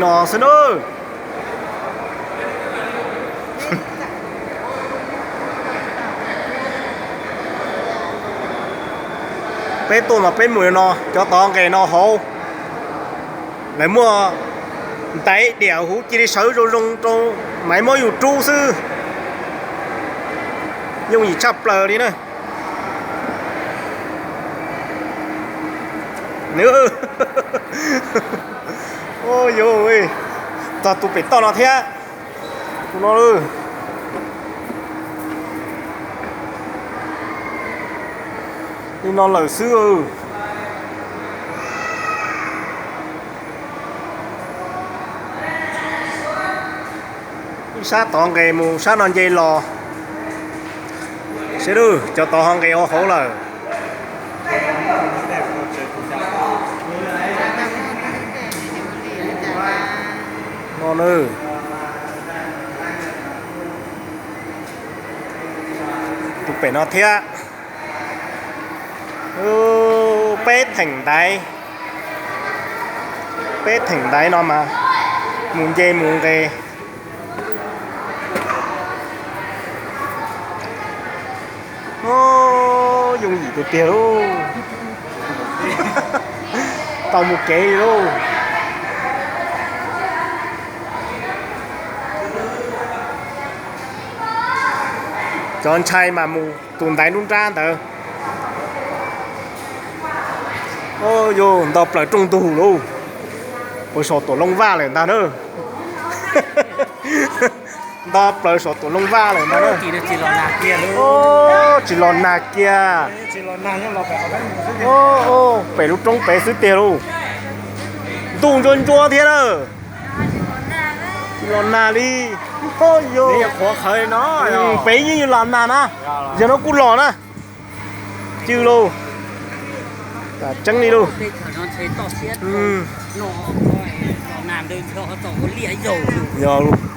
No xwb na. Peb tuaj mas peb mus no, cov tod nqes no hauv. Lawv muaj ntaiv diam huv cia li sawv zoo zoo rau maiv muab yus rub xwb. Yooj yim tshaj plaws li na. Yog, txog tus pem toj no thiab. Tus no, li no lawm xwb. Ib sab tod nqes mus sab no nce los. Saib, cov tod ho nqes ua hauv lawm. No na. Tus pem no thiab. Peb theem ntaiv, peb theem ntaiv no mas mus nce mus nqes. Yooj yim tiag tiag lauj. Tau mus kev li lauj. Cov ntshai mas mus tus ntaiv nruab nrab ntawd. Yog nto plaws rooj ntug lauj. Ua saum tuam looj vaj lawm ntag na. Nto plaws saum tuam looj vaj lawm ntag na. Tsis los nag kiag. Pem lub roob pem xwb tiag lauj. Ntuj ntsuab ntsuab thiab na. Tsis los nag li. Pem yeej los nag na. Yog no kuj los na. Cw lauj. Tseeb li lauj. Yog lauj.